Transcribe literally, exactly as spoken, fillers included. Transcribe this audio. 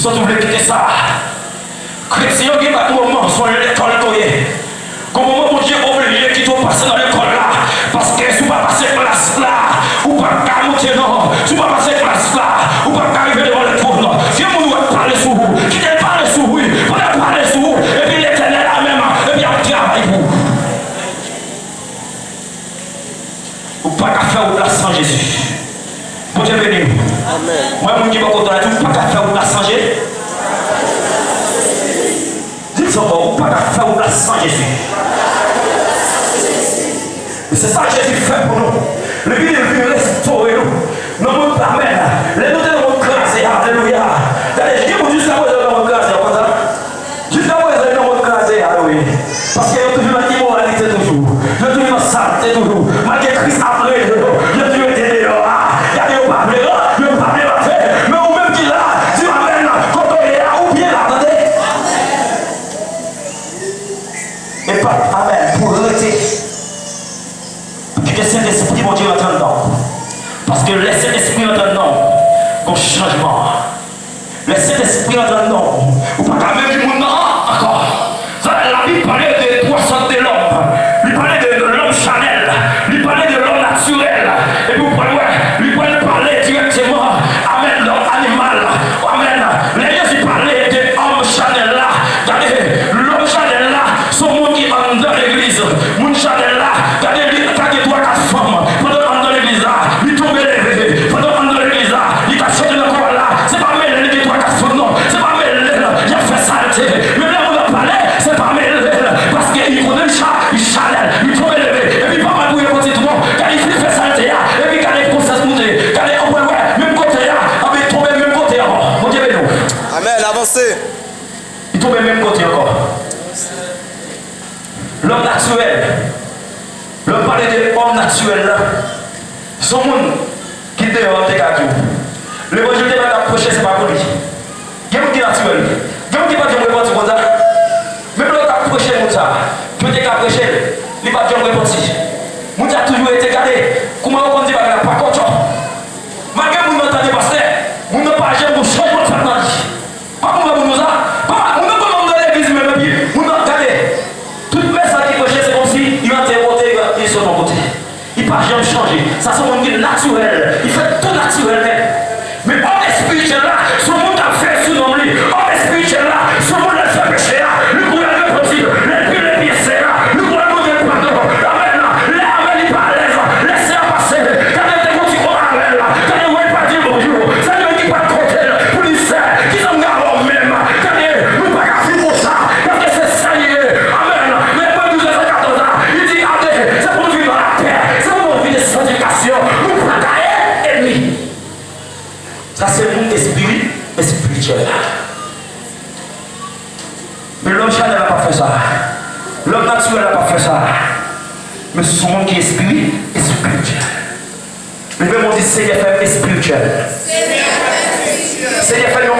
Sòt ou vle kite sa. Kretyen yo gen bat moman, se yon lekòl ke w ye. Gon moman Bondye oblije kite w pase nan lekòl la. Paske si w pa pase klas la, ou p ap ka monte non. Si w pa pase klas la, ou p ap ka rive devan le twòn. Gen moun w ap pale sou ou. Kite l pale sou ou wi. Pandan l pale sou ou, epi Letènèl la menm, epi ap travay pou ou. Ou pa ka fè wout la san Jezi. Bondye beni w. Amèn. Mwen, moun ki bò kote w la, di, ou pa ka fè wout la san Jezi. Di l ankò, ou pa ka fè wout la san Jezi. E se sa Jezi fè pou nou. Li vini, li vin restore nou. Nan mond, amèn. Lè nou te nan mond kraze, alelouya. Gade, gen moun jiska prezan nan mond kraze, w konn sa? Jiska prezan, yo nan mond kraze a, wi. Paske yo toujou nan imoralite toujou. Yo toujou nan salte toujou. Malgre Kris ap rele yo, yo toujou rete deyò a. Gade, yo pa vle rant, yo pa vle rantre. Men ou menm ki la, di amèn, kote w ye a, ou byen la, tande. E pa, amèn, pou rete. Pou kite Sentespri Bondye rantre anndan w. Paske lè Sentespri rantre anndan w, gon chanjman. Lè Sentespri rantre anndan w, ou pa ka menm moun nan ankò. Sa, Labib pale de twa sòt de lòm. Li pale de lòm chanèl. Li pale de lòm natirèl. Epi ou pral wè, li pral pale dirèkteman, amèn, lòm animal. Amèn. Lè Jezi pale de òm chanèl la, gade, lòm chanèl la, se yon moun ki anndan legliz. Moun chanèl la, gade, li ka gen twa, kat fanm. Pandan anndan legliz la, li tonbe leve. Pandan anndan legliz la, li ka chante nan kowal la. Se pa mele l gen twa, kat fanm, non. Se pa mele l y ap fè salte. Menm lè moun ap pale, se pa mele l. Paske li konnen li cha-, li chanèl. Li tonbe leve. Epi pa mal pou repanti tou, non. Gade, li fin fè salte a. Epi gade konsyans moute. Gade, anpwen wè, menm kote a. Anpi tonbe menm kote ankò. Bondye beni w. Amèn. Avanse. Li tonbe menm kote ankò. Lòm natirèl. Lè w pale de òm natirèl la, se yon moun ki deyò an te ka di w. Levanjil te pa t ap preche, se pa pou li. Gen moun ki natirèl. Gen moun ki pa t janm repanti konsa. Menm lè w t ap preche moun sa, pou te ka preche l, li pa t janm repanti. Moun sa toujou rete gade. Kouman yo konn di bagay la pa kòtò. Malgre moun nan tande pastè, moun nan pa janm gon chanjman k fèt nan li. Pa konprann moun sa? Pa, moun nan konn nan legliz menm, epi moun nan gade. Tout mesaj ki preche, se kòmsi li rantre yon kote, li sot yon kote. Li pa janm chanje. Sa se yon moun ki natirèl. Li fèt tou natirèlman. Men òm espirityèl la, se yon moun k ap veye sou nanm li. Òm espirityèl la, se yon moun lè l fè peche a, li kouri al repanti. Lè l pile pye sè a, li kouri al mande l padon. Amèn. Lè, amèn, li pa alèz. Lè sè a pase, gade, te gon ti kòmandan avè l. Gade, wè, li pa di l bonjou. Se li menm ki pral kote l pou li, sè, ki sa m gen avè w menm? Gade, nou pa ka viv konsa, paske se sè li ye. Amèn. Nan Ebre douz vèsè katòz la, li di, gade, se pou nou viv nan lapè, se pou nou viv de sanktifikasyon. Nou pa ka ye ènmi. Sa se moun espiri-, espirityèl la. Men lòm chanèl la p ap fè sa. Lòm natirèl la p ap fè sa. Men se yon moun ki espiri-, espirityèl. Leve men w, di, Senyè, fè m espirityèl. Senyè, fè m